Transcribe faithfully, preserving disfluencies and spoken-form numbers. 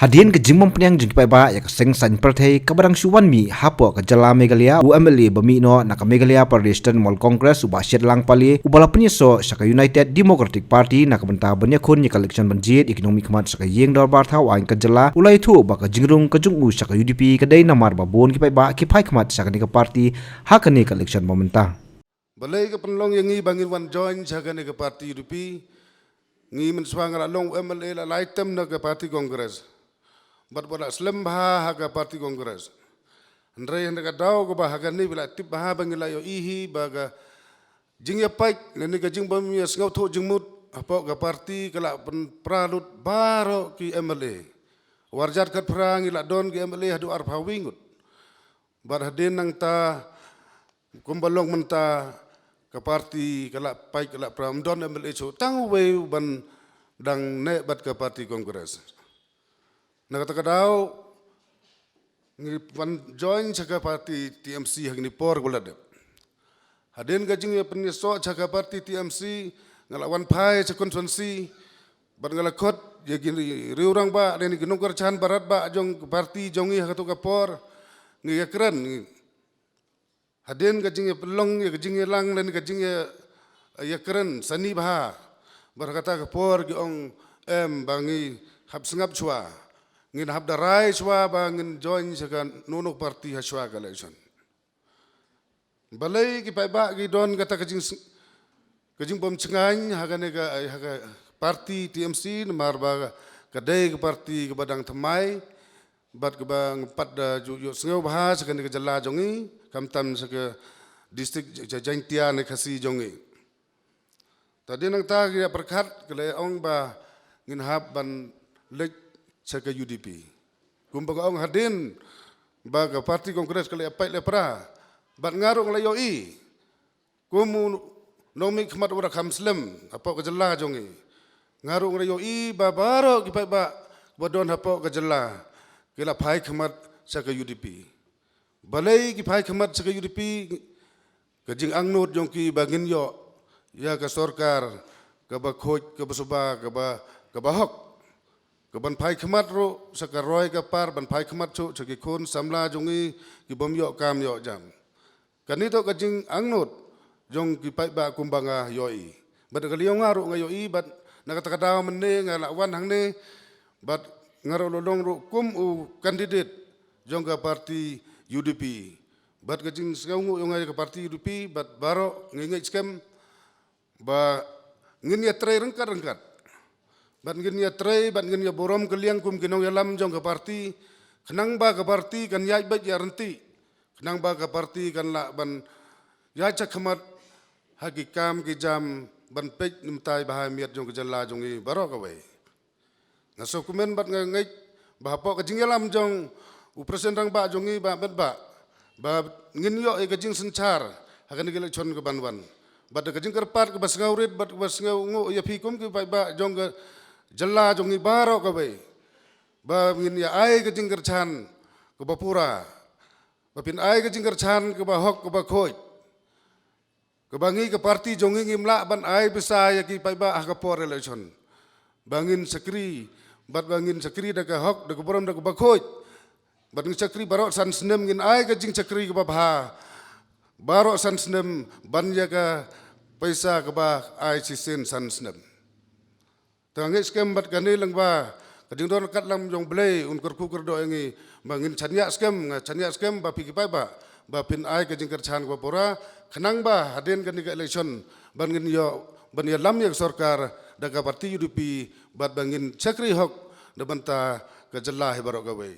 Hadien ka jingbym pdiang jong ki paidbah ïa ka seng saiñ pyrthei kaba dang shu wan mih hapoh ka jylla Meghalaya, u M L A ba mih noh na ka Meghalaya Pradesh Trinamool Congress, u Bah Shitlang Pale, uba la pynïasoh sha ka United Democratic Party na ka bynta ban ïakhun ïa ka election ban jied ïa ki nongmihkhmat sha ka ïing dorbar thaw aiñ ka jylla, u la ïathuh ba ka jingrung ka jong u sha ka U D P ka dei namar ba bun ki paidbah ki phai khmat sha kane ka party ha kane ka election ba mynta. Balei ka pynlong ïa ngi ba ngin wan join sha kane ka party U D P? Ngi mynshuwa nga la long M L A la lai term na ka party Congress. Bad ba la slem bha ha ka party Congress. Hynrei hynda ka daw kaba ha kane ba la tip bha ba ngi la ïohi hi ba ka jingïapait lane ka jingbym ïasngewthuh jingmut hapoh ka party ka la pynpra lut baroh ki M L A. Warjat khatphra ngi la don ki M L A haduh arphew wi ngut. Bad hadien nangta kumba long mynta ka party ka la pait ka la pra, ym don M L A shuh, tang uwei uban dang neh bad ka party Congress. Na kata ka daw ngi wan join sha ka party T M C ha kine por kaba la dep. Hadien ka jingïapynïasoh sha ka party T M C nga la wan phai sha constituency bad nga la khot ïa ki riewrangbah lane ki nongkyrchan barat bah jong ka party jong ngi ha kato ka por. Ngi ïakren, ngi hadien ka jingïapynlong ïa ka jingïalang lane ka jingïa, ïakren sani bha. Bad ha kata ka por ki ong em ba ngi hap sngap shuwa, ngin hap da rai shuwa ba ngin join sha kano kano ka party ha shuwa ka election. Balei ki paidbah ki don kata ka jing, ka jingbym shngaiñ ha kane ka, ha ka party T M C, namar ba ka dei ka party kaba dang thymmai bad kaba ngi pat da ju ïohsngew bha sha kane ka jylla jong ngi, khamtam sha ka district Ja-, Jaintia ne Khasi jong ngi. Te hadien nangta ki ïa pyrkhat ki la ong ba ngin hap ban leit sha ka U D P. Kumba ka ong hadien ba ka party Congress ka la ïapait la pra. Bad nga ruh nga la ïohi kum u nongmihkhmat uba kham slem hapoh ka jylla jong ngi. Nga ruh nga la ïohi ba baroh ki paidbah ba don hapoh ka jylla ki la phai khmat sha ka U D P. Balei ki phai khmat sha ka U D P? Ka jingangnud jong ki ba ngin ïoh ïa ka sorkar kaba khuid, kaba suba, kaba, kaba hok. Kaban phai khmat ruh sha ka roi ka par, ban phai khmat shuh sha ki khun samla jong ngi kibym ïoh kam ïoh jam. Kane to ka jingangnud jong ki paidbah kumba nga ïohi. Bad ka liang nga ruh nga ïohi, bad na kata ka daw mynne nga la wan hangne, bad nga ruh la long ruh kum u candidate jong ka party U D P. Bad ka jingsngewnguh jong nga ïa ka party U D P, bad baroh ngi ngeit skhem ba ngin ïatrei ryngkat ryngkat. Bad ngin ïatrei, bad ngin ïaburom kylliang kum ki nongïalam jong ka party, khnang ba ka party kan ïaid beit ïaryntih, khnang ba ka party kan lah ban ïaid shakhmat ha ki kam ki jam ban peit lymtai bha ïa ka miat jong ka jylla jong ngi baroh kawei. Nga sngewkmen bad nga ngeit ba hapoh ka jingïalam jong u President Rangbah jong ngi Bah Metbah, ba ngin ïoh ïa ka jingsynshar ha kane ka election kaban wan. Bad da ka jingkyrpad kaba sngewrit bad kaba sngewnguh ïa phi kum ki paidbah jong ka jylla jong ngi baroh kawei, ba ngin ïa ai ka jingkyrchan kaba pura, ba phin ai ka jingkyrchan kaba hok kaba khuid. Kaba ngi ka party jong ngi ngim lah ban ai pisa ïa ki paidbah ha ka por election. Ba ngin shakri, bad ba ngin shakri da ka hok, da ka burom, da kaba khuid. Bad ngin shakri baroh san snem, ngin ai ka jingshakri kaba bha baroh san snem, ban ïa ka pisa kaba ai shisien san snem. Te nga ngeit skhem bad kane lyngba ka jingdon ryngkat lang jong U Blei un kyrkhu kyrdoh ïa ngi, ba ngin shaniah skhem, nga shaniah skhem ba phi ki paidbah ba phin ai ka jingkyrchan kaba pura, khnang ba hadien kane ka election ban ngin ïoh ban ïalam ïa ka sorkar da ka party U D P, bad ba ngin shakri hok na ka bynta ka jylla hi baroh kawei.